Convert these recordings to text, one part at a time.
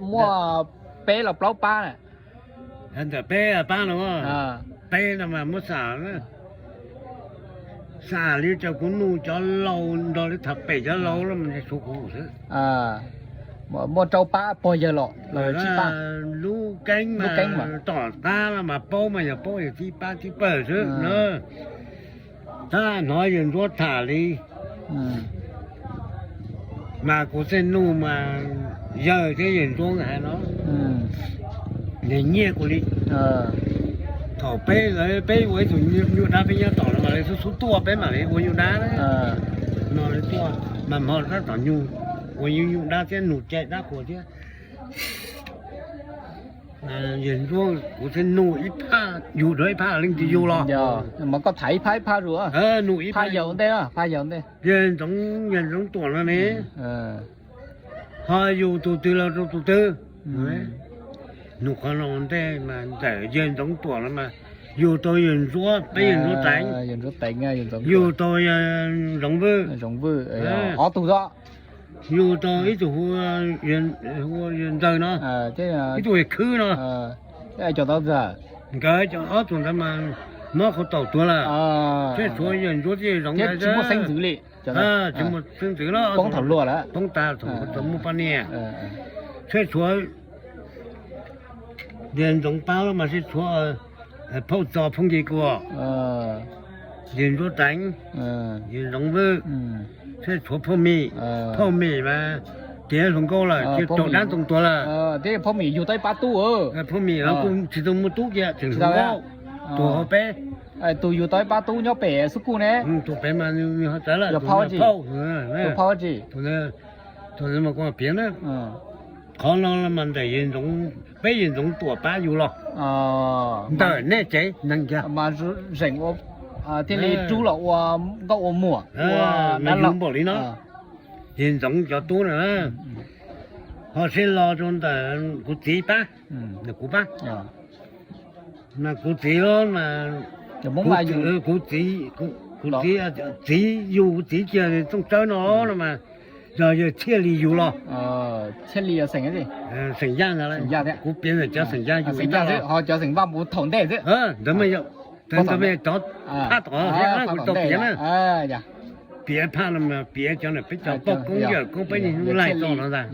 Muaj peb los plaub pab na. Ntawm peb pab no, peb no mas muab xam, xam li cov kuv nug cov laus nrog li tham pem cov laus los mas suav kuv xwb. Muaj rau pab pog yawg los, los tsib pab. Lub keeb mas tom qab los mas paub mas yog paub yog tsib pab tsib pawg xwb na. Tab hnov yawg Ntsuab tham li mas kuv thiaj nug mas yawg thiab yawg Ntsuab hais no, nws nyiaj kuv li. Thaum peb, peb ua ib tug nyuj dab peb nyob tom no mas lawv xub xub tuaj peb mam li ua nyuj dab na. No lawv tuaj mas hmo tab tom nyuj, ua nyuj dab thiab nug cai dab qhuas thiab. Yawg Ntsuab kuv thiaj nug ib phaj, yug dua ib phaj leej twg yug los. Mas koj tham ib phaj ib phaj zus, nug ib phaj yawg ua ntej, phaj yawg ua ntej. Yawg Ntxoov, yawg Ntxoov Tuam no ne, ho yug tus twg los rau tus twg? Nug qhov no ua ntej mas ntawm yawg Ntxoov Tuam no mas yug tau yawg Ntsuab, peb yawg Ntsuab Teev, yug tau yawg Ntxoov Vwj, ob tug, yug tau ib tug hu ua yawg Ntxawg no, ib tug yawg Khwb no. Nkawd ob tug ntawd mas mob qhov taum tuag lawm, thiab tshuav yawg Ntsuab thiab yawg Zoov ntawd xwb. Tsis muaj xeeb ntxwv los poob tas thaum muaj poj niam. Thiab tshuav yawg Ntxoov Pab los mas thiab tshuav Phauj Txos Phauj Nce Kuam, yawg Ntsuab Teev, yawg Zoov Vwj, thiab tshuav Phauj Mim. Phauj Mim mas tiav hluas nkauj lawm, rau dab ntoo tuag lawm. Phauj Mim yug tau ib pab tub, Phauj Mim los kuj tsis tau muaj tub kiag, tseem hluas nkauj, tuag hauv peb. Tus yug tau ib pab tub nyob pem xub kuj ne, tus pem mas nws ho tawv lawm, tus phauj, tus phauj tsis, tus mas kuv piav na. Qhov no los mas ntawm peb yawg Ntxoov Tuam pab yug los, ntawm nej tsev neeg kiag mas zeem thiaj li rub los ua nkauj ua muam, mas yug npaum li no. Yawg Ntxoov cov tub na, ho sib los rau ntawm kuv txiv pab, kuv pab. Mas kuv txiv los mas, kuv txiv, kuv txiv, txiv yug kuv txiv kiag Txooj Tsawb no no mas yog yawg Txhiaj Lis yug los. Xeem Yaj ntag, kuv piav ntawm cov xeem Yaj yug ib tag los. Ntawd mas yog, ntawd mas yog cov phaj tom kuv tau piav na. Piav phaj no mas piav cov ntawm peb cov poj koob yawm koob peb niag hnub laig txog no ntag.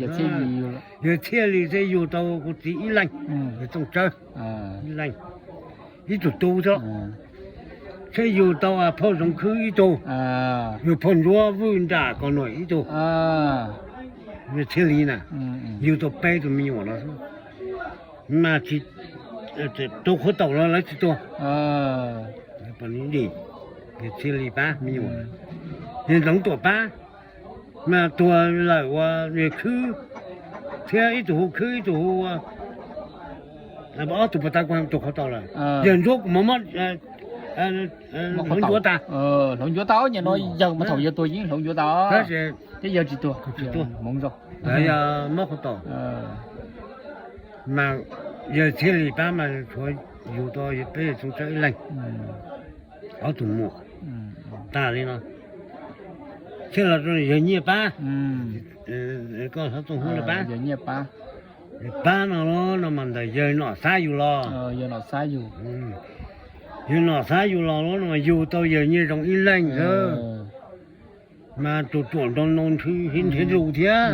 Yawg Txhiaj Lis thiaj yug tau kuv txiv ib leeg, yawg Txooj Tsawb ib leeg, ib tug tub xwb. Thiaj yug tau Phauj Zoov Khwb ib tug, yug Phauj Ntsuab Vwj Nram Kos Nuam ib tug. Yawg Txhiaj Lis na, yug tau peb tug me nyuam no xwb, mas tsis, rau qhuav taum los lawv tsis tuag. Yawg Txhiaj Lis pab me nyuam, yawg Ntxoov Tuam pab, mas tuag lawm ua yawg Khwb thiab ib tug hu Khwb, ib tug hu, ob tug puag ta kuv rau qhuav taum lawm. Yawg Ntsuab kuv mam mob hloov ncuav tas. Hloov ncuav tas, nyem no yawg mas thaum yawg tuag yeej hloov ncuav tas, thiab yawg tsis tuag, tsis tuag, hmoov zoo. Yog mob qhuav taum, mas yawg Txhiaj Lis pab mas tshuav yug tau peb yawg Txooj Tsawb ib leeg, ob tug muam, tag li no. Thiaj los rau yawg Nyiaj pab, koj Hlob Txooj Huab pab. Pab no no mas ntawm yawg Nom Xab yug los. Yawg Nom Xab yug los no mas yug tau yawg Nyiaj Zoov ib leeg xwb, mas tus ruam nroo no nrhiav lus thiab.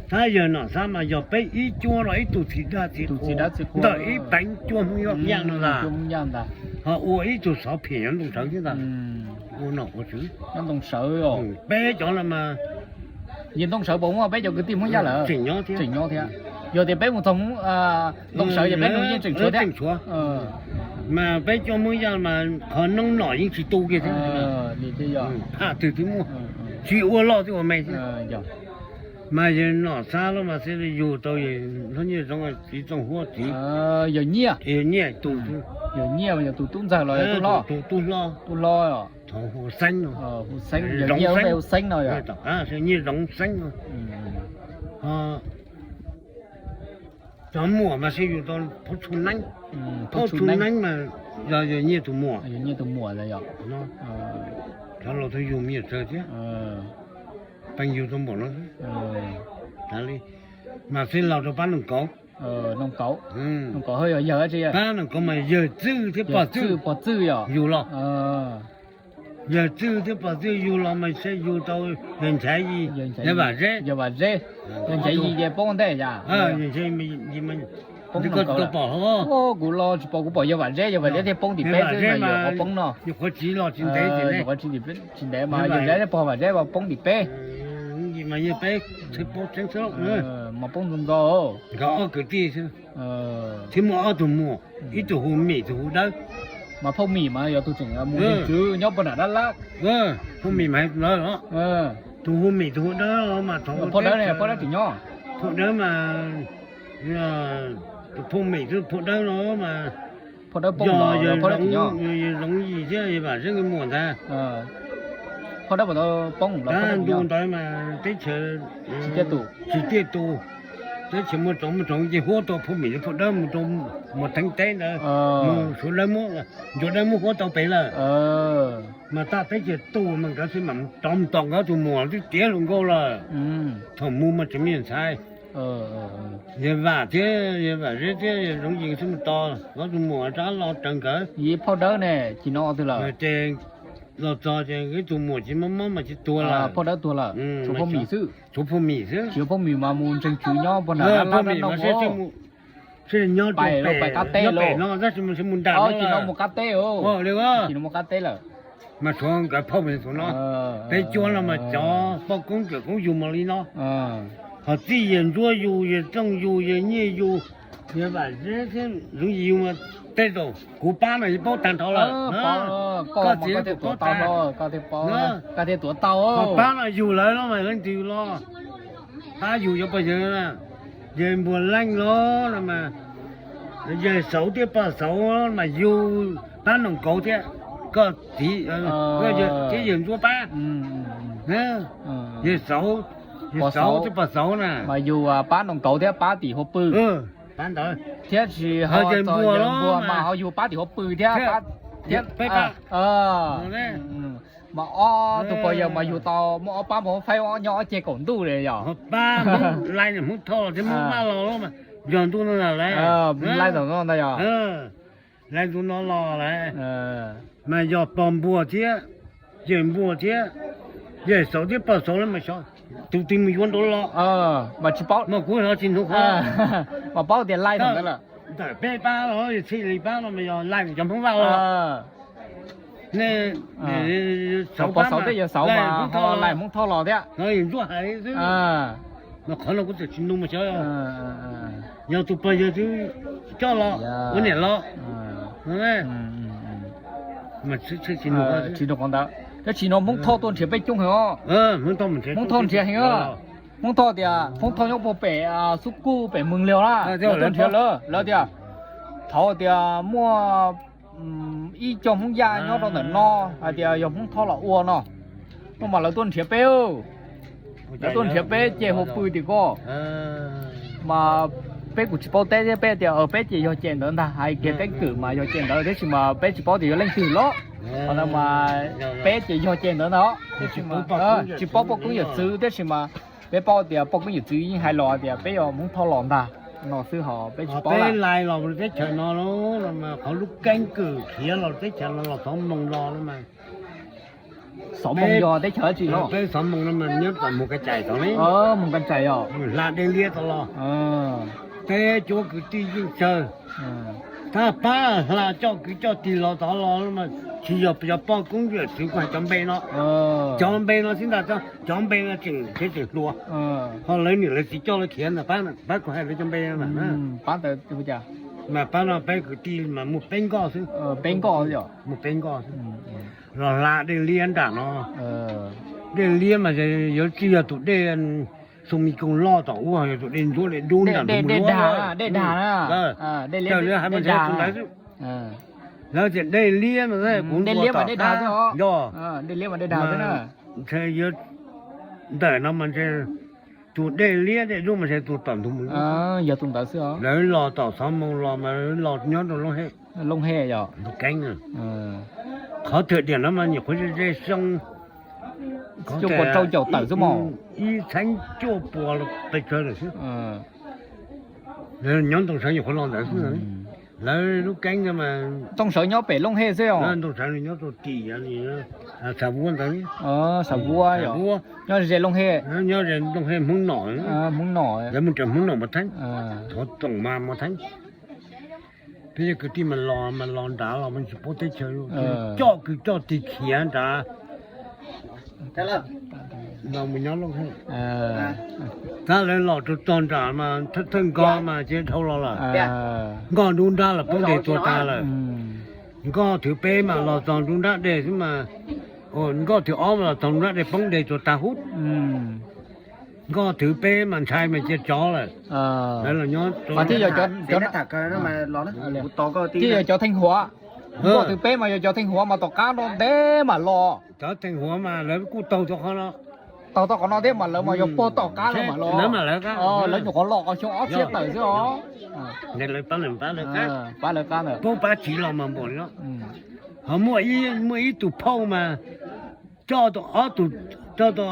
Tab yawg Nom Xab mas yog peb ib cuab los ib tug txiv dab txiv qhua ntawm ib peev cuab Hmoob Yaj no ntag, ho ua ib tug xov phem nyob Ntoo Sawv thiab ntag, ua nom ua tswv. Peb cov no mas, yawg Ntoo Sawv puas muaj peb cov kwv tij Hmoob Yaj lawm? Tseem nyob thiab. Yog tias peb mus txog Ntoo Sawv ces peb yeej tseem tshuav thiab. Mas peb cov Hmoob Yaj mas qhov noob nom yeej tsis tu kiag thiab. Phaj twg twb muaj, tsis ua loj twb ua me thiab. Mas yawg Nom Xab los mas thiaj li yug tau yawg Hlob Nyiaj Zoov txiv Txooj Huab txiv. Yawg Nyiaj, yawg Nyiaj tus, yawg Nyiaj yog tus tub ntxawg los yog tus tub hlob? Tub hlob. Thaum Hu Xeeb no, Hu Xeeb, yawg Nyiaj, Hu Xeeb no, Nyiaj Zoov Xeeb no. Cov muam mas thiaj yug tau Phauj Tshu Neeb. Phauj Tshu Neeb mas yog yawg Nyiaj tus muam. Cov laus tau yug me nyuam tsawg thiab, pheej yug tau npaum no xwb. Tas li, Mas xij laug rau pab Noom Kauv. Noom Kauv, Noom Kauv yog yawg tsi? Pab Noom Kauv mas yawg Txwj thiab pog Txwj, pog Txwj yog yug los. Yawg Txwj thiab pog Txwj yug los mas saib yug tau yawg Nchaiv Yis, yawg Vam Zeb. Yawg Nchaiv Yis ces poob ntej yog? Kuv los tsis pom, kuv pom yawg Vam Zeb, yawg Vam Zeb thiaj poob tim peb xwb, yog qhov poob no. Nyuam qhuav tsis los tsis ntev ces ne, tsis ntev mas yawg Zeb thiab pog Vam Zeb poob tim peb. Mas yawg peb txhij poob tseeb xwb. Mas poob ntxov ntxov. Nkawd ob kwv tij xwb, thiab muaj ob tug muam, ib tug hu Mim, tus hu Dawb. Mas phauj Mim mas yog tus tseem mus ntseeg tswv nyob puag nram Dab Lab. Phauj Mim mas tus ntawd los, tus hu Mim tus hu Dawb los mas thaum phauj Dawb, phauj Dawb tseem nyob. Phauj Dawb mas, tus phauj Mim thiab phauj Dawb no mas phauj Dawb poob los, phauj Dawb tseem nyob. Yawg Zoov Yis thiab yawg Vam Zeb nkawd muam ntag. Phauj Dawb puas tau poob los? Ntu ntawd mas teb chaws tsis tiaj tus, teb chaws muaj tsoov muaj tsoov ces huab tau phauj Mim thiab phauj Dawb mus rau Muas Theeb teb ntawd, mus Suav Dawb muab, Ncuav Dawb muab huab tau pem lawm. Mas taj teb chaws tus mas nkawd thiaj mam rov mus tos nkawd tus muam twb tiav hluas nkauj lawm. Thaum mus mas tseem me nyuam ntxhais. Yawg Vam thiab yawg Vam Zeb thiab yawg Zoov Yis thiaj mus tos nkawd tus muam rov los raws nkawd. Phauj Dawb ne, tsis no twg lawm? Ces los txog ces nkawd tus muam tsis mob mob mas tsis tuag lawm. Phauj Dawb tuag lawm, tshuav phauj Mim xwb. Tshuav phauj Mim xwb. Tsis, phauj Mim mas mus ntseeg tswv nyob puag nram Dab Lab no. Nyob pem no, tab sis mus nram no, tsis no mus qab teb lawm. Mas tshuav nkawd phauj Mim tus no, peb cuab no mas cov poj koob cawm koob yug mas li no. Ho txij yawg Ntsuab yug, yawg Txooj yug, yawg Nyiaj yug, yawg Vam Zeb thiab Zoov Yis yug mas tej zaum kuv pab no yeej paub tag nrho lawm. Koj txiv kuv paub tag. Koj thiaj tuav tau. Ho pab no yug lawm no mas leej twg los? Pab yug yuav pog yawg, yawg Npuag Leej los no mas, yawg Xauv thiab pog Xauv mas yug pab Noom Kauv thiab, koj txiv thiab yawg Ntsuab pab. Yawg Xauv, yawg Xauv thiab pog Xauv na mas yug pab Noom Kauv thiab pab tim Hua Pw. Pab ntawd thiab tsis ho yawg Npuag mas ho yug pab tim Hua Pw thiab. Peb pab. Mas ob tug pog yawg mas yug tau muaj ob pab muaj faib nyob ob ceg kaum ntuj li yog? Pab Hmoob Lai, Hmoob Thoj los thiab Hmoob Vaj los mas yog ntu no lawm. Lai tom no ntag yog? Lai ntu no los lawm. Mas yog pog Npuag thiab yawg Npuag thiab yawg Xauv thiab pog Xauv los mas xyov tus twg mus yuav nraud los. Mas tsis paub, mas kuv ho tsis hnov qhov. Mas paub tias Lai tom ntawd lawm. Ntawm peb pab los yog Txhiaj Lis pab no mas yog Lai cov Hmoob Vaj los. Nej, Xauv pab mas Lai Hmoob Thoj los thiab. Ntsuab hais xwb. Mas qhov no kuv txawm tsis nug mas xyov yog tus pog yawg twb coj los ua niam los. Mas tsis nug qhov ntawd, tab sis no Hmoob Thoj tuaj nrhiav peb coob heev os. Hmoob Thoj nrhiav heev. Hmoob Thoj tias, Hmoob Thoj nyob puag pem Xub Kuj pem Meeg Liag na, lawv tuaj nrhiav lawm, lawv tias thaum tias muaj ib co Hmoob Yaj nyob rau ntawm no hais tias yog Hmoob Thoj los ua no, no mas lawv tuaj nrhiav peb. Lawv tuaj nrhiav peb ceg Hua Pw tim ko. Mas peb kuj tsis paub teb thiab, peb tias peb ces yog ceg ntawd ntag, hais kiag keeb kwm mas yog ceg ntawd, tab sis mas peb tsis paub tias yog leej twg los. Qhov ntawd mas peb ces yog ceg ntawd ntag, tab sis mas tsis paub poj koob yawm txwv, tab sis mas peb paub tias poj koob yawm txwv yeej hais los tias peb yog Hmoob Thoj los ntag no xwb, ho peb tsis paub. Peb Lai los teb chaws no, qhov lub keeb kwm khiav los teb chaws no los Xov Moos los no mas. Xov Moos yog teb chaws dab tsi no? Peb Xov Moos no mas nyob tom Moos Kas Cais tod ne. Moos Kas Cais os. Hla Dej Liab tod los. Peb cuab kwv tij yeej tsawg. Tab pab hla coj kwv coj tij los tod los mas tsis yog cov poj koob yawm txwv kuv hais cov npe no. Cov npe no xwb ntag, cov npe no tseem tseem hluas. Ho lawv niam lawv txiv coj lawv khiav ntag, pab kuv hais lawv cov npe no. Mas pab no peb kwv tij mas muaj peb nkoj xwb. Peb nkoj, muaj peb nkoj xwb. Los hla Dej Liab nram no. Dej Liab mas yuav tsis yog tus dej Xoo Mis Koos loj tom ub, yog tus dej ntsuab dej dub nram Dej Dag, dej dag, dej liab, dej dag. Lawv tias Dej Liab no, kuv ntsuas tom qab yog. Ntshe yuav ntawm no mas ntshe tus Dej Liab dej dub mas ntshe tus tom ntug mus. Yog tus ntawd xwb. Lawv los tom Xov Moos los mas los nyob rau Looj Hej. Looj Hej yog tus keeb. Qhov twg tias no mas nyuam qhuav ze ze xyoo, Cuaj puas rau caum tawm xwb mas. Ib txheeb cuaj puas pes tsawg lawm xwb. Nyob Ntoo Sawv nyuam qhuav los ntawd xwb. Lawv lub keeb mas Ntoo Sawv nyob pem Looj Hej xwb os. Ntoo Sawv nyob rau tim Xav Vuab ntawd. Xav Vuab, nyob ze Looj Hej. Nyob ze Looj Hej Hmoob Nom. Hmoob Nom. Lawv mus raws Hmoob Nom Mos Theeb. Thov tsoom mas Mos Theeb. Peb yog kwv tij mas los mas los nrad los mas tsis paub teb chaws, coj kwv coj tij khiav nrad. Los mus nyob Looj Hej. Tab lawv los rau txog nram mas thawj nkog mas ces dhau los lawm. Nkoj dub nrab los poob deg tuag tag lawm. Nkoj thwv peb mas los txog dub nrab dej xwb mas, nkoj thwv ob mas los txog dub nrab dej poob deg tuag tag hub. Nkoj thwv peb mas ntshai mas cia tsov lawm. Lawv los nyob thiaj yog cov Theej Huav. Nkoj thwv peb mas yog cov Theej Huav mas tom qab no ntev mam los. Cov Theej Huav mas lawv kuj taug tau qhov no, taug tau qhov no thiab mas lawv mas yog puag tom qab lawv mam los. Lawv nyuam qhuav los qhov xyoo ob txhiab tawm xwb os. Lawv pab lawv qab, pab lawv qab ntawd. Pab pab tsiv los mas npaum li no. Ho muaj ib, muaj ib tug phauj mas coj tau ob tug, coj tau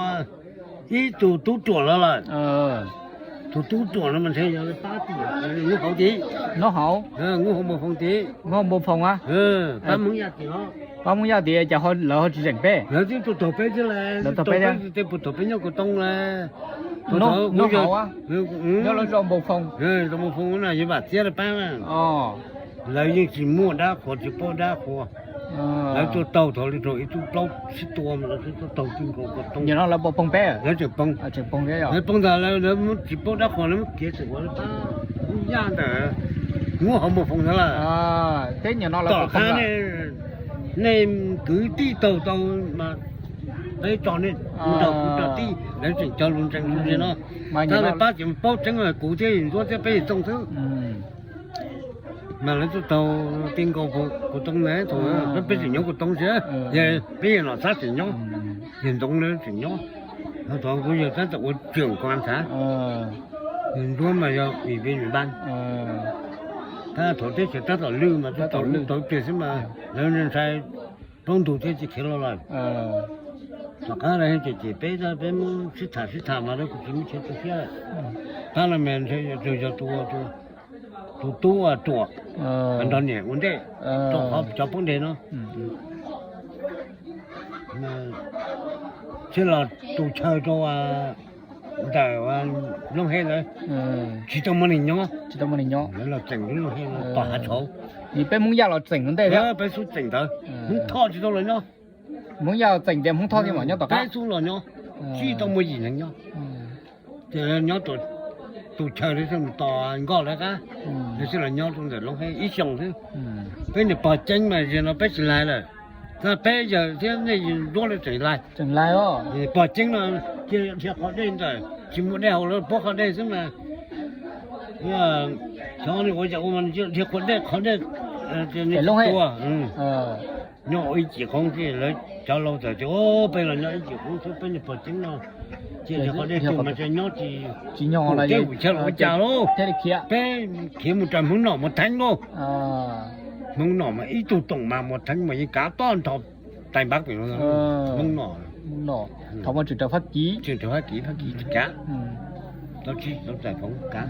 ib tug tub ruam los lawm. Tus tub ruam no mas ntshe yog pab tim Nub Hauv tid. Nub Hauv, Nub Hauv Npoo Foos tid. Nub Hauv Npoo Foos a. Pab Hmoob Yaj tim, pab Hmoob Yaj tid ces lawv ho tsis zeem peb. Lawv twb tuaj taug peb thiab las, lawv taug peb thiab, tej puas thaum peb nyob Kaus Tooj las. Nub Hauv, nyob lawv zos Npoo Foos, zos Npoo Foos na, yog Vam Txiab lawv pab na. Lawv yeej tsis muaj dab qhuas tsis paub dab qhuas. Lawv tuaj taug thaum li rau ib tug plaub tsib tua mas lawv tuaj taug ti nkaus Kaus Tooj. Nim no lawv puas poob peb? Lawv tseem poob, lawv poob ntawd lawv tsis paub dab qhuas lawv muab khiav tseem ua pab Hmoob Yaj ntawm Nub Hauv Npoo Foos ntawd lawm. Tom qab nej kwv tij taug tau mas peb tso nej nrog kwv tij lawv tseem cog lus ntseeg li no. Tab lawv pab tseem paub tseeb kuv thiab Yim Ntsuab thiab peb Yim Txooj xwb. Mas lawv tuaj taug ti nkaus Kaus Tooj ntawd, peb tseem nyob Kaus Tooj thiab, peb yawg Nom Xab tseem nyob, yawg Ntxoov lawv tseem nyob. Thaum kuv yawg Xab tseem ua tseem ko as thav, yawg Ntsuab mas yog ib peb npab. Tab thaum teb chaws tab tom lwj mas tau lwj tau tiag xwb mas lawv ntshai plaub ntug thiab tsis khiav los lawm. Tom qab lawv cem cem peb, peb muab sib tham sib tham mas lawv kuj tsis muaj chaw tu siab. Tab no mas ntshe yog tus, tus tub ruam nrog niam ua ntej rau qhov cov poob deg no. Thiab los tu chaw rau ntawm Looj Hej ntawd, tsis tau muaj neeg nyob, tsis tau muaj neeg nyob, lawv los txeem lub Looj Hej no tom hav tshauv. Peb Hmoob Yaj los txeem ua ntej thiab, peb xub txeem ntawd, Hmoob Thoj tsis tau los nyob. Hmoob Yaj los txeem tias Hmoob Thoj thiaj mam nyob tom qab, peb xub los nyob, tsis tau muaj yim neeg nyob. Ces nyob tu chaw thiab mus tos nkoj lawv qab, lawv thiaj los nyob rau ntawm Looj Hej ib xyoos xwb. Peb niam pog ceeb mas zaum no peb tsis lais lawm, tab peb yawg thiab nej Ntsuab lawv tseem lais, tseem lais. Pog ceeb no cia dhia qhov dej ntawm tsis muaj dej haus lawv puab qhov dej xwb mas. Xyov nws ua cas ua mas dhia qhov dej, qhov dej tua nyob ua ib cim qoob ces lawv cov laus txawm tias peb los nyob ib cim qoob xwb, peb niag pog ceeb no cia dhia qhov dej tua mas nyob tsis, tsis nyob teb ua cas lauj, peb khiav mus raws Hmoob Nom Muas Theeb lauj. Hmoob Nom mas ib tug toom mas Muas Theeb mas yeej kav toj nrho tais npab pem Hmoob Nom, Hmoob Nom thaum mus tseem raws Fab Kis, tseem raws Fab Kis, Fab Kis tsis kav, tau tsis tau txais Foom kav.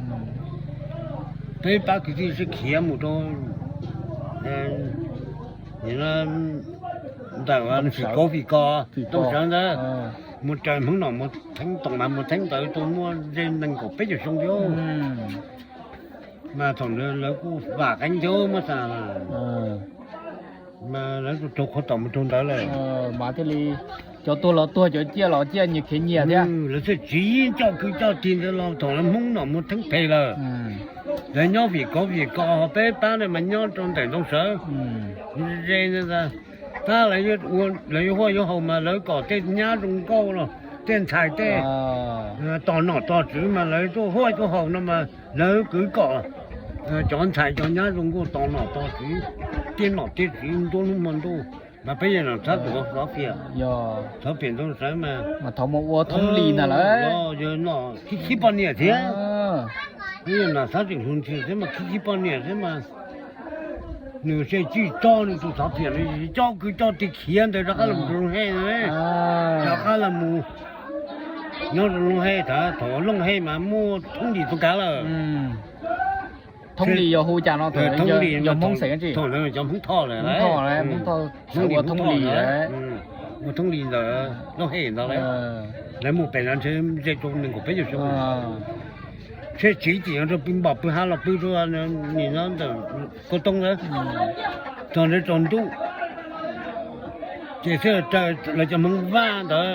Peb pab kwv tij sib khiav mus rau ntawm Fim Kauv Fim Kos Tooj Sawv ntawd, mus raws Hmoob Nom Muas Theeb, toom mas Muas Theeb ntawd tau muaj ze nees nkaum peb caug xyoo thiab. Mas thaum ntawd lawv kuj vam qeeb thiab muab xa, mas lawv kuj raug qhov tom mus rau ntawd lawm. Mas thiaj li cov tuag los tuag, cov ciaj los ciaj, nyias khiav nyias thiab. Lawv thiaj tsiv coj kwv coj tij ntawd los thaum lawv Hmoob Nom Muas Theeb phem lawm. Lawv nyob Fim Kauv Fim Kos, ho peb pab ne mas nyob rau ntawm Ntoo Sawv ze ntawd. Tab lawv yuav huaj yuav haus mas lawv kom tej nyab zoo nkauj los tej ntxhais tej tos nom tos tswv mas lawv tuaj huaj tuaj haus no mas lawv kwv kom cov ntxhais cov nyab zoo nkauj tos nom tos tswv, tiaj nom tiaj tswv nruab hnub hmo ntuj. Mas peb yawg Nom Xab tus xov fias, xov fias Ntoo Sawv mas thov mus ua thoob li ntag lawm, yawg Nom Xab khib poj niam thiab, peb yawg Nom Xab tseem hluas ntsws thiab mas khib khib poj niam thiab mas Nws se tsis tso nws tus xov phiam, nws coj kwv coj tij khiav ntawd rov qab los mus rau Looj Hej na. Rov qab los mus nyob rau Looj Hej, thaum Looj Hej mas muaj Thoob Lis Txoov Kav lawm. Thoob Lis yog hu cas no? Thoob Lis yog Hmoob xeem, thaum ntawd cov Hmoob Thoj lawm, Hmoob Thoj, ua Thoob Lis ntawd, ua Thoob Lis ntawd, Looj Hej ntawd lawm. Lawv mus pem no ntshe ze rau nees nkaum peb caug xyoo. Ntshe tsiv tim no rau pw npom pw hav los pw rau nim no ntawm Kaus Tooj ntawd, txog ntawd tsaus ntuj ces thiaj raws lawv cov Hmoob Vaj ntawd.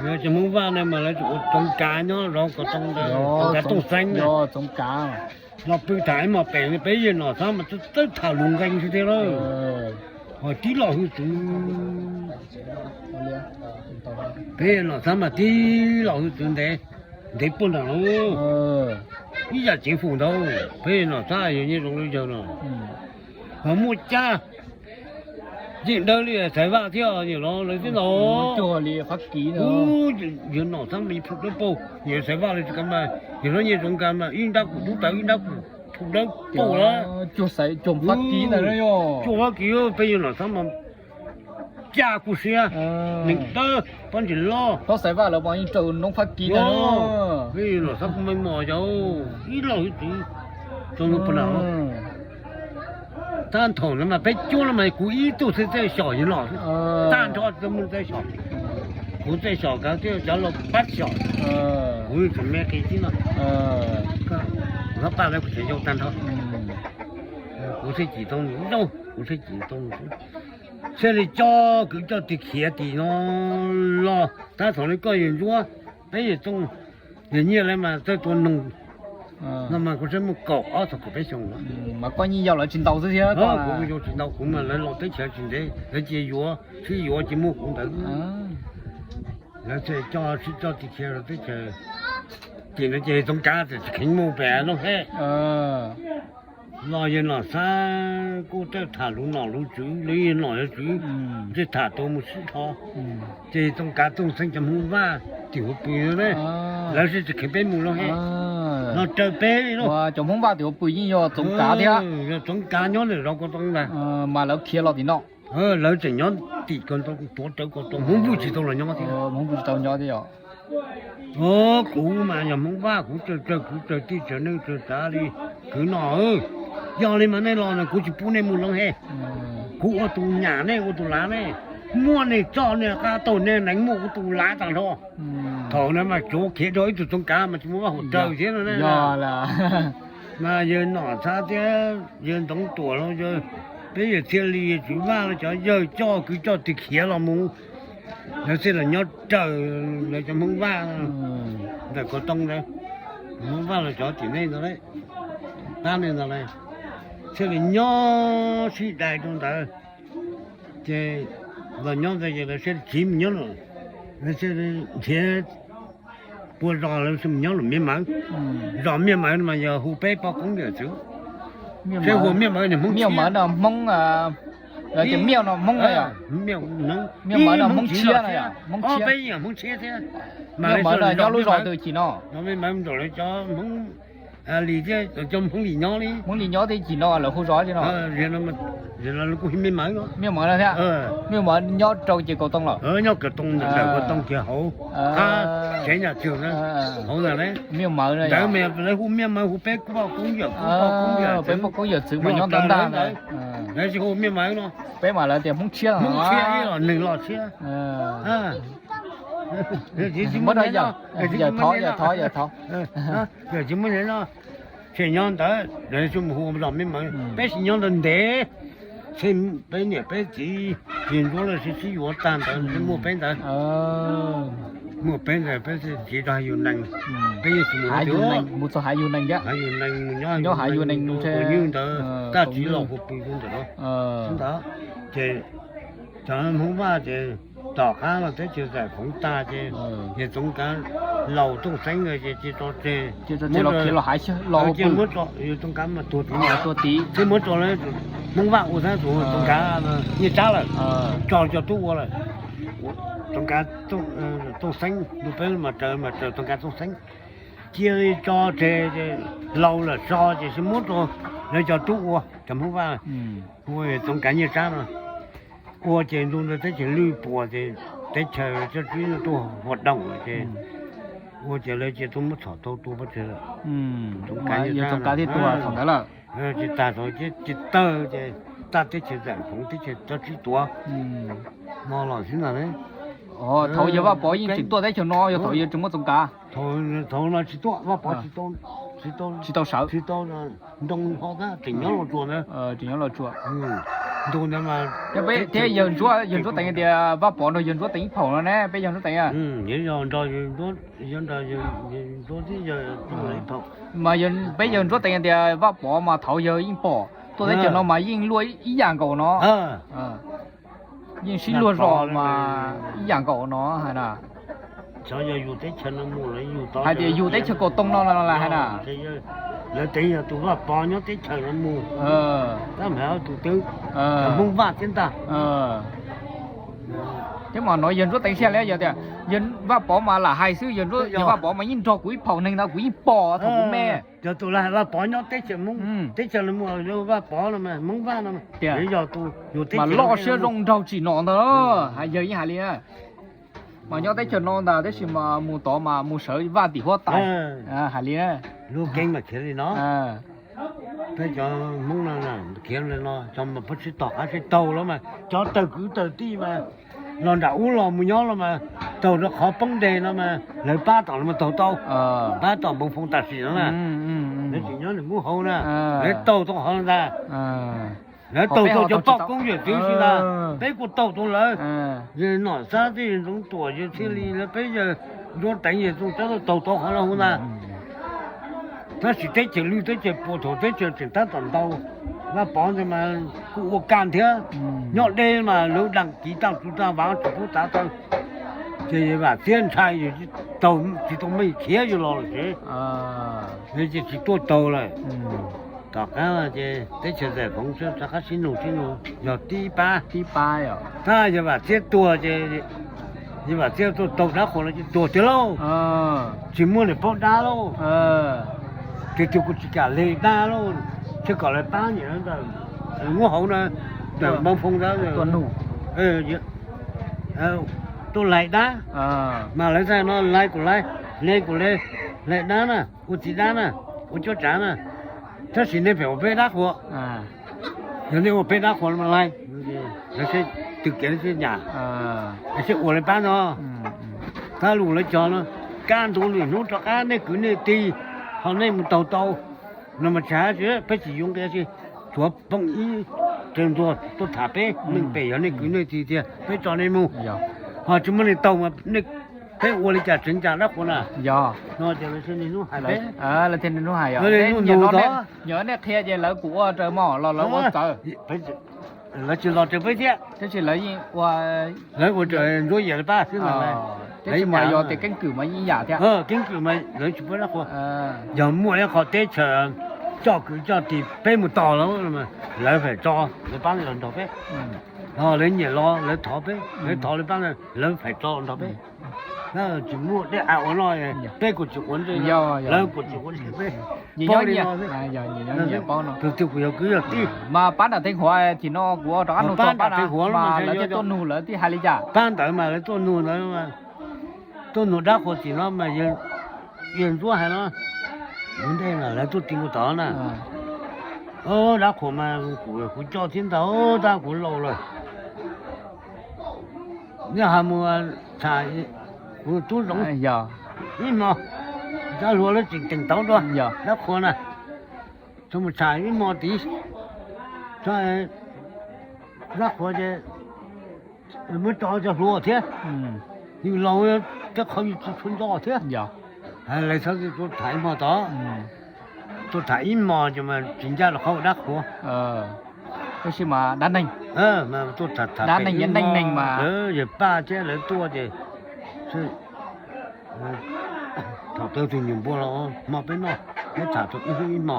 Lawv cov Hmoob Vaj na mas lawv ua Txoov Kav nyob zov Kaus Tooj ntawd, Txoov Kav Tooj Xeeb na. Los pw tham ib mos pem peb yawg Nom Xab mas txawj tham lus nqees xwb thiab lawm. Ho tib los hwj txwv, peb yawg Nom Xab mas tib los hwj txwv ntev, ntev puag nram lawm. Ib yam ceev fum ntawd, peb yawg Nom Xab yog nyiaj zoo lub yawg no. Ho muaj caj yeej dawb li Xaiv Vaj thiab, yawg los lawv twb los, yawg Nom Xab mas phum dawb paug, yawg Xaiv Vaj lawv tsis kam mas, yawg hlob Nyiaj Zoo Kav mas ib nrab kum tub tawv ib nrab kum phum dawb paug lawm. Cuag Fab Kis, peb yawg Nom Xab mas caj kuj siab, neeg dawb pob ntseg loj. Peb yawg Nom Xab kuj meej mom yau, ib los hwj txwv txog ntua puag nram. Tag nrho no mas peb cuab no mas kuv ib tug xwb txawj xyom yawg Nom, tag nrho txawj muaj txawj xyom. Kuv txawj xyom, kav twb cov laus pab xyom, kuv tseem me qis xwb no. Hlob Paj lawv kuv tseem yau tag nrho. Kuv thiaj cim tau nws, kuv thiaj cim tau nws, thiaj li coj kwv coj tij khiav tim no los. Tab thaum li koj yawg Ntsuab, peb yawg Tooj, yawg Nyiaj lawv mas txawj tua noog no mas kuv twb muaj kaum ob txog kaum peb xyoo no. Mas koj yeej yau lawv tsis ntau xwb thiab. Kuv yau tsis ntau, kuv mas lawv los teb chaws tsis ntev, lawv cia yuav, sib yuav ces muaj kuv ntawd. Lawv thiaj coj sib coj tij khiav rau teb chaws, ces no ces Txoov Kav txawm tsis kheev mus pem Looj Hej. Los yawg Nom Xab kuj txawj tham lus nom lus tswv, lawv yawg nom yawg tswv, txawj tham tau mus sib dhos. Ces Txoov Kav Tooj Xeeb cov Hmoob Vaj tim hauv pw na, lawv sib tsis kheev peb mus Looj Hej, no raws peb li lauj. Cov Hmoob Vaj tim hauv pw yeej yog Txoov Kav thiab, yog Txoov Kav nyob ntawm zos Kaus Tooj ntag. Mas lawv khiav los tim no, lawv tseem nyob tim Kaus Tooj, tuav rawv Kaus Tooj, Hmoob Vwj tsis tau los nyob thiab. Hmoob Vwj tsis tau nyob thiab yog. Kuv mas yog Hmoob Vaj, kuv raws raws kwv raws tij raws neej raws tsav li kwv no. Yog li mas nej los no kuv tsis pub nej mus Looj Hej. Kuv ua tus nyam nej ua tus lav nej, muaj nej txoj nej qab taug nej nees muaj kuv tus lav tag nrho. Thaum no mas tsuav khiav rau ib tug Txoov Kav mas tsis muaj vaj hauv raws thiab no. Mas yawg Nom Xab thiab yawg Ntxoov Tuam los, peb yawg Txhiaj Lis, yawg Tswv Vaj los cov yawg coj kwv coj tij khiav los mus, lawv thiaj los nyob raws lawv cov Hmoob Vaj ntawm Kaus Tooj ntawd. Hmoob Vaj los cov tim nej ntawd, pab nej ntawd, thiaj li nyob sib dai rau ntawd. Ces los nyob ntawd ces lawv thiaj tsiv mus nyob lawm, lawv thiaj nrhiav pua zos lawv mus nyob lawm Miaj Mawv. Zos Miaj Mawv mas yog hu peb poj koob yawm txwv, peb hu Miaj Mawv niag Hmoob Tshiab. Miaj Mawv no Hmoob, Miaj Mawv no Hmoob Tshiab no, Hmoob Tshiab, peb yeej Hmoob Tshiab thiab. Miaj Mawv no nyob lub zos twg chim no? Miaj Mawv nraum lawv cov Hmoob Lis thiab cov Hmoob Lis nyob li. Hmoob Lis nyob thiab chim no lawv hu zos li no. Kuj hu Miaj Mawv no. Miaj Mawv no thiab. Miaj Mawv nyob rau ces Kaus Tooj lawm. Nyob Kaus Tooj ntawm Kaus Tooj kiag hauv, qab tsev nyam twg hauv ntawd. Miaj Mawv ntawd mas lawv hu Miaj Mawv, hu peb poj koob yawm, peb poj koob yawm txwv mas nyob ntawd ntag ntawd. Lawv tsis hu Miaj Mawv no. Peb mas lawv tias Hmoob Tshiab, Hmoob Tshiab ib los neeg los Tshiab. Muab rau yawm, yawm thov, yawm thov, yawm thov. Yawm tsis muaj li no, tseem nyob ntawd, lawv tsuas mus hu zos Miaj Mawv, peb tsis nyob ntawd ntev, peb niam peb txiv, txiv ntsuab lawv sib sib yuav tag ntawd thiaj muaj peb ntawd. Muaj peb ntawd peb txiv rau hav yus nees, peb yeej tsis mus, mus txog hav yus nees thiab, hav yus nees mus nyob hav yus nees tus nyuj ntawd, kaj tsis los hu pw rau ntawm no. Ntawd ces cov Hmoob Vaj ces tom qab los teb chaws zais phoov tag ces yawg Txoov Kav laus Tooj Xeeb ntawd ces cia tso tseg, muab, muab tso, yawg Txoov Kav mas tuag tid, thiaj muab tso lawm, Hmoob Vaj ua xeeb tus Txoov Kav Nyiaj Tsab lawm, tso cov tub ua lawm. Txoov Kav Tooj Xeeb, peb mas raws mas raws Txoov Kav Tooj Xeeb, cia li tso tseg, laus lawm so ces cia muab rau Lawv cov tub ua, cov Hmoob Vaj, ua Txoov Kav Nyiaj Tsab no, ua ces ntu ntawd teb chaws lwj puas ces teb chaws tsob tsib no tuaj hua doom ces ua ces lawv cia tuaj muab txhom tau tua pov tseg lawm. Txoov Kav Nyiaj Tsab txhom ntawd lawm. Ces tag thaum ces tawg ces tag teb chaws Zam Foov teb chaws tsob tsib tuav, no los xwb ntag. Thaum yog Vaj Pov yeej tseem tuaj teb chaws no, yog thaum yog tseem muaj Txoov Kav? Thaum no tsis tuaj, Vaj Pov tsis tau, tsis tau sawv, tsis tau nroo ho tab, tseem nyob Los Tsuas ntawd. Ntu ntawd mas thiab yawg Ntsuab, yawg Ntsuab Teev tias Vaj Pov nrog yawg Ntsuab Teev ib phaum no ne, peb yawg Ntsuab Teev. Yog nrog, yog nrog Ntsuab Teev ib phaum. Mas peb yawg Ntsuab Teev tias Vaj Pov mas thaum yawg yeej pom tuaj teb chaws no mas yeej luaj ib yam nkaus no. Yeej sib luag zos mas ib yam nkaus no hais na. Xyov yog yug teb chaws no mus los yug tau, hais tias yug teb chaws Kaus Tooj no los hais na. Lawv teev yog tus Vaj Pov nyob teb chaws no mus, tab meeg tus twg, Hmoob Vaj thiab ntag. Thiab mas no yawg Ntsuab Teev siab li yog tias yawg Vaj Pov mas lam hais xwb, yawg Ntsuab, yawg Vaj Pov mas yeej nrog kuv ib phaum neeg ntawd, kuv yeej pom thaum kuv me. Yog tus lawv hais Vaj Pov nyob teb chaws Hmoob, teb chaws no mus, Vaj Pov no mas Hmoob Vaj no mas, yog tus yug teb chaws loj siab zoo nraug tsim no ntag, yawg yeej hais li. Mas nyob teb chaws no ntag tab sis mas mus tod mas mus sawv Vaj tim huab tais, hais li. Lub keeb mas khiav li no. Peb cov Hmoob no khiav li no, cov mas pab sib tom qab sib taug los mas cov tawg kwv tawg tij mas los nram ub los mus nyob los mas taug rau qhov poob deg no mas lawv pab tom los mas taug tau, pab tom Npoo Foo tam sim no na. Lawv tsis nyob nws muab hauv na, lawv taug tau qhov ntag. Lawv taug tau cov poj koob yawm txwv xwb ntag, peb kuj taug tau lawv. Nom Xab thiab Ntxoov Tuam yawg thiaj li lawv peb yawg Ntsuab Teev yawg Txooj Tsab taug tau qhov no hauv ntag. Tab sis teb chaws lwj teb chaws puas thaum teb chaws tseem tab tom ntau, Vaj Pov ntawd mas kuj ua kaj thiab, nyob deb mas lawv dag kiv tag tsu tag vav tsis pub tav tau. Ces yawg Vam Txiab ntshai, tsis tau meej khiav yuav los lawm ces, ces tsis tuaj taug lawm. Tom qab ces teb chaws Zam Foov rov qab sib nug sib nug yog tib pab, tib pab, tab yawg Vam Txiab tuag ces yawg Vam Txiab tuaj taug Dab Qhuas no ces tuag tiag lauj. Tsis muaj niam paub dab lauj. Tiag tiag kuv tsis kam li dab lauj, thiaj kom lawv pab nyiam ntawm muab hauv na, ntawm Npoo Foo ntawd tuaj lais dab. Mas lawv txaj no lais kuv lais, li kuv li, lais dab na, ua txiv dab na, ua cuab tsav na, tab sis nej pheej ua peb Dab Qhuas. Yog nej ua peb Dab Qhuas mas lais, lawv seb tw kev seb nyam, seb ua li pab no. Tab lus lawv cog no, kaj ntug lwm hnub rov qab nej kwv nej tij, ho nej mus taug tau no mas tsis hais, peb tsis yuav nqi tsi, tsuav phooj ywg raws ntuag tuaj tham peb meej pem yog nej kwv nej tij tiag peb tso nej mus, ho tsis muaj neeg taug mas peb ua li cas tseev cas Dab Qhuas na. Yog no ces lawv thiaj niaj hnub hais peb, lawv thiaj niaj hnub hais, nyiam no nej qhia ces lawv kuj ua raws mog los lawv ua txawv. Lawv tsis los raws peb thiab, tab sis lawv yeej ua, lawv ua raws Ntsuab Yam lawv pab xwb mas, tab sis mas yog tias keeb kwm mas yeej ib yam thiab. Keeb kwm mas lawv tsis pub Dab Qhuas. Yog muaj ib qho teb chaws coj kwv coj tij peb mus tos lawv, lawv pheej tso lawv pab los nrog peb. Lawv nyiam los lawv thov peb, lawv thov lawv pab, lawv pheej tso los nrog peb. Tsis muaj dab qhuas ua no, peb kuj tsis quav ntsej, lawv kuj tsis quav ntsej peb. Tus twg kuj yog kwv yog tij. Mas pab nram Theej Huav tim no kuv rov qab nug txog pab nram Theej Huav mas lawv thiaj tuaj nug, lawv thiaj hais li cas? Pab ntawd mas lawv tuaj nug ntawd, tuaj nug Dab Qhuas tim no mas yawg Ntsuab hais no, ua ntej mas lawv tuaj ti nkaus tod na. Dab Qhuas mas kuv, kuv coj thiab ntag, tab kuv laus lawm. Nyob ha mus tham kuv tub Zoov ib hmo, cov hluas lawv tseem teem tauv dua Dab Qhuas na. Txhob mus tham ib hmo tid, Dab Qhuas ces muab tso cov hluas thiab, yus laus tej qhov yus tsis tshua nco thiab. Lawv txhob tuaj tham ib hmo tod, tuaj tham ib hmo ces mas tsis ncaj rau qhov ua Dab Qhuas. Tab sis mas dab neeg, dab neeg, neeg mas yawg Paj thiab lawv tuaj ces thaum tau tus nyuam npua los hmo peb noj, peb tham tau ib hnub ib hmo,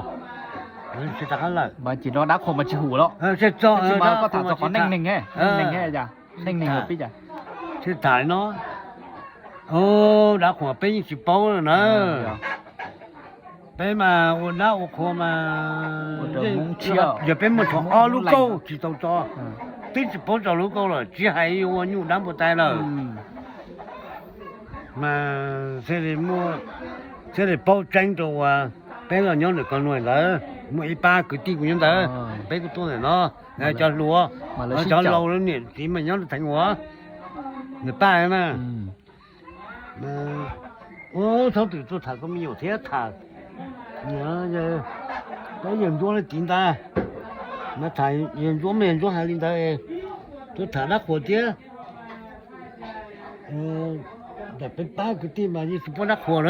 lawv sib rov qab lawm. Mas ces no Dab Qhuas mas tsis hum lawm, tsis mas koj tham txog qhov neej neeg, neej neeg, neej neeg peb cas thiaj tham li no. Dab Qhuas peb yeej tsis paub na. Peb mas ua dab ua qhua mas, yog peb muaj tshuav ob lub kauj tsis tau tso, twb tsis paub tso lub kauj lawm, tsis hais yuav ua nyuj dab npua tai lawm. Mas thiaj li paub tseeb rau uas peb los nyob ntawm Kos Nuam ntawd, muaj ib pab kwv tij kuv nyob ntawd, peb kuj tuaj ntawm no, cov hluas, cov laus, niam txiv mas nyob rau Theev Uas, nws pab na. Ub, thaub twm tuaj tham koj me nyuam thiab tham, peb yawg ntsuab li tiv ntag, mas tham yawg ntsuab mas yawg ntsuab hais li ntawd, tuaj tham dab qhuas thiab. Ntawm peb pab kwv tij mas yeej tsis paub dab qhuas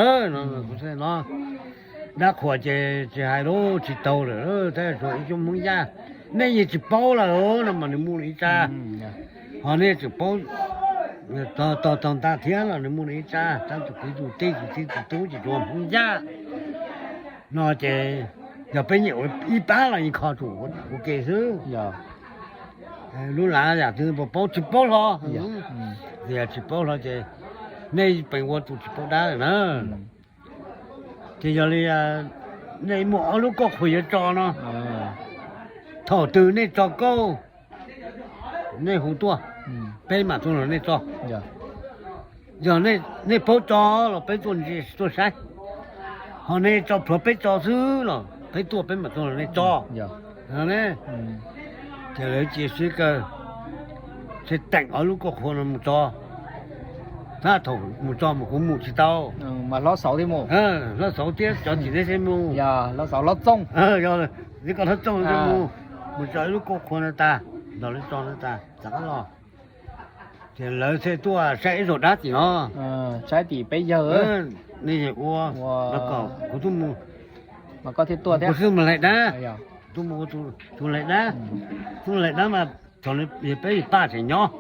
na. Dab qhuas ces tsis hais lawm, tsis tau lawm, tab sis ib tsoom Hmoob Yaj, nej yeej tsis paub lawm no mas nws muaj li ib tsab, ho nej tseem paub tog tog ntag thiab los nws muaj li ib tsab, tab tus kwv tus tij tus txiv tus tub ces tsuas Hmoob Yaj no ces yog peb nyiam ua ib pab los yeej kho tsum ua ke xwb. Lub lav yam twg puas paub, tsis paub hlo, yog tsis paub hlo ces nej peem ua tus tsis paub dab lawm na. Ces yog li nej muaj ob lub kauj qhuas yuav tso no, thaum twg nej tso kauj, nej hu tuaj, peb mam tuaj nrog nej tso. Yog nej paub tso los peb tuaj ntsia tuaj saib, ho nej tso pluav peb tso xwb los peb tuaj peb mam tuaj nrog nej tso. Ces lawv cia siab kawg, thiaj teem ob lub kauj qhuas no mus tso. Tab thaum mus tso mas kuv mus tsis tau, hlob xauv thiab cov txiv neej thiaj mus, hlob txooj thiaj mus, mus tso ib lub kauj qhuas no tas, nrog lawv tso no tas rov qab los. Ces lawv thiaj tuaj saib ib zaug dab tim no, saib tim peb yawg, nej yawg ua, kom kuv tuaj mus, mas koj thiaj tuaj thiab, kuv tuaj mus hlais dab, tuaj mus ua tus hlais dab, tuaj hlais dab mas thaum peb yawg Paj tseem nyob,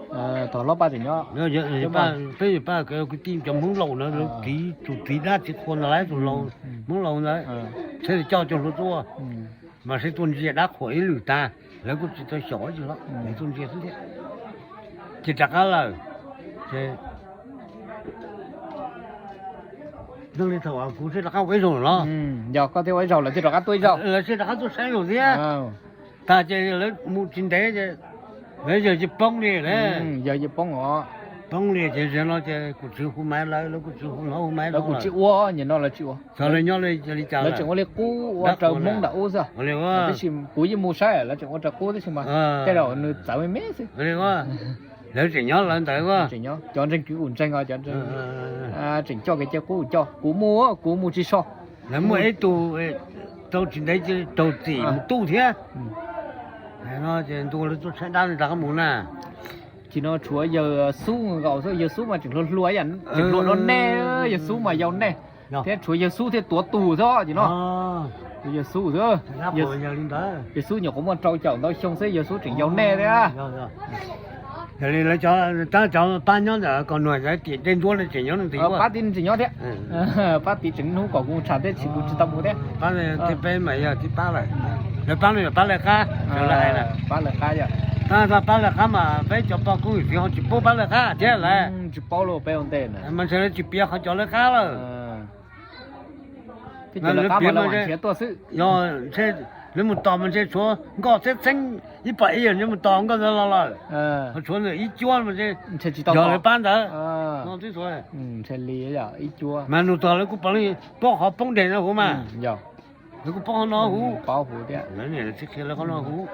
thaum hlob Paj tseem nyob, peb yawg Paj kwv tij cov Hmoob laus ntawd, lawv txiv, tus txiv dab txiv qhua ntawd, lawv tus laus, Hmoob laus ntawd, thiaj li coj cov hluas tuaj, mas seb tuaj ntsia dab qhuas ib lwm tag, lawv kuj tsis tau xyaum ib tug los, lawv tuaj ntsia xwb thiab, ces rov qab lawm. Ces li thaum kuv seb rov qab ua ib zaug los, yog koj thiaj ua ib zaug, lawv thiaj rov qab tuaj ib zaug, lawv thiaj rov qab tuaj saib zaum thiab. Tas ces lawv mus tsis ntev ces lawv yawg cia poob li, yawg cia poob os, poob li ces zaum no ces kuv tsis hu maiv lawv, lawv kuj tsis hu, hu maiv lawv kuj tsis ua, nim no lawv tsis ua, lawv nyob li cas, lawv tseem ua li qub ua raws Hmoob nram ub xwb. Tab sis kuv yeej mus saib lawv tseem ua raws qub tab sis mas tej zaum nws txawv me me xwb. Lawv tseem nyob lawv ntawd, cov ntseeg kwv kuv ntseeg os, cov tseem coj kev cai qub kuv coj, kuv mus kuv mus tsis so. Lawv muaj ib tug tau tsis ntev raug txim mus tuj thiab. No ces ntuj lawv tuaj tshaib dab rov qab mus na. Ces no tshuav yawg Xub nkaus xwb, yawg Xub mas tseem hluas hluas, tseem hluas dua nej, yawg Xub mas yau nej, thiab tshuav yawg Xub thiaj tuav tus xwb ces no. Yawg Xub xwb, yawg Xub nyuam qhuav muaj rau caum ntau xyoo xwb, yawg Xub tseem yau nej thiab. Yog li lawv cov, tab cov pab nyob ntawm Kos Nuam tim dej ntsuab no tseem nyob ntxiv, pab tim tseem nyob thiab. Pab tim tseem hnub kom kuv mus tsham teb sis kuv tsis tau mus thiab. Pab, peb mas yog tib pab lawm. Lawv pab no yog pab Laj Qab, pab Laj Qab yog, tab pab Laj Qab mas peb cov pog kuj txiv ho tsis paub pab Laj Qab thiab lawm. Tsis paub lawm peb ua ntej na, mas ntshe lawv tsis piav qhov cov Laj Qab lawm. Lawv piav mas nrhiav tuaj xwb. Yog ntshe lawv mus tos mas ntshe tshuav nkoj txheeb txheeb ib pom ib yam ntshe mus tos nkoj ntawd los lawm. Ho tshuav ntawm ib cuab mas ntshe tsis tau, yog lawv pab ntawd. Mas nug txog lawv kuj puav leej paub qhov poob deg no huv mas. Lawv kuj paub qhov no huv, lawv niam lawv txiv qhia lawv qhov no huv.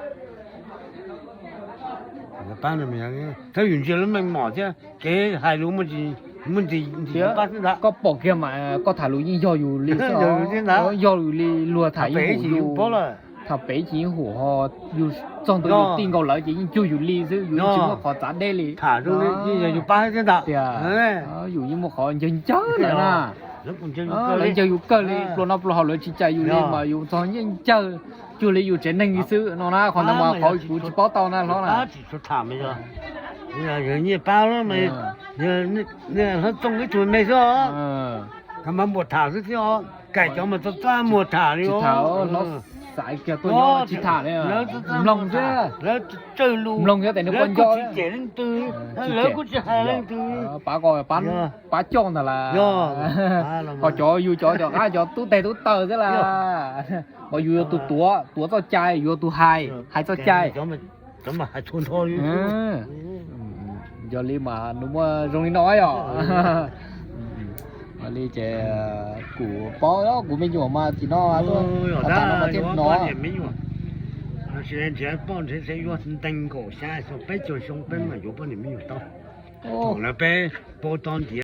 Pab no, tab yus ntsia lub meej mom thiab kev hais lus muaj ntsis, muaj ntsis pab xwb ntag. Koj pom kiag mas koj tham lus yeej yog yus li xwb, yog yus li luag tham yeej hum yus, tham pem ces yeej hum ho yus txog ntua yus tij nkaus lawv ces yeej cuag yus li xwb, yus yeej tsis muaj qhov txav deb li. Tham zoo li yeej yog yus pab thiab ntag. Tias yus yeej muaj qhov ncawg ncawg lawm na. Lawv ncaws yus kawg li, pluas noj pluas haus lawv tsis cais yus li mas yus txog yeej ncawg cuag li yus tsev neeg li xwb no na. Qhov ntawd mas qhov kuv tsis paub tau na hlob na. Nyiaj pab, hlob Txooj ib tug me xwb, mas muaj tham xwb thiab, kaim cov mas txaj muaj tham li os. Xaiv kiag tuaj nyob tsis tham li, mloog xwb. Mloog xwb tes nws quaj nco. Lawv kuj tsis hais leej twg, pab ko pab coj ntag las. Ho cov yus cov cov qab cov tub teg tub taw xwb las. Mas yus yuav tus tuav, tuav txoj cai, yus yuav tus hais, hais txoj cai. Yog li mas nws muaj zoo li no yom. Li ces kuv paub kuv me nyuam mas tim no tuaj, no mas thiaj hnov. Nrhiav poj nrhiav sev yuav ntees nkaum xya xyoo peb caug xyoo peb mam yuav poj niam me nyuam tau. Thaum ntawd peb paub txog ntiav.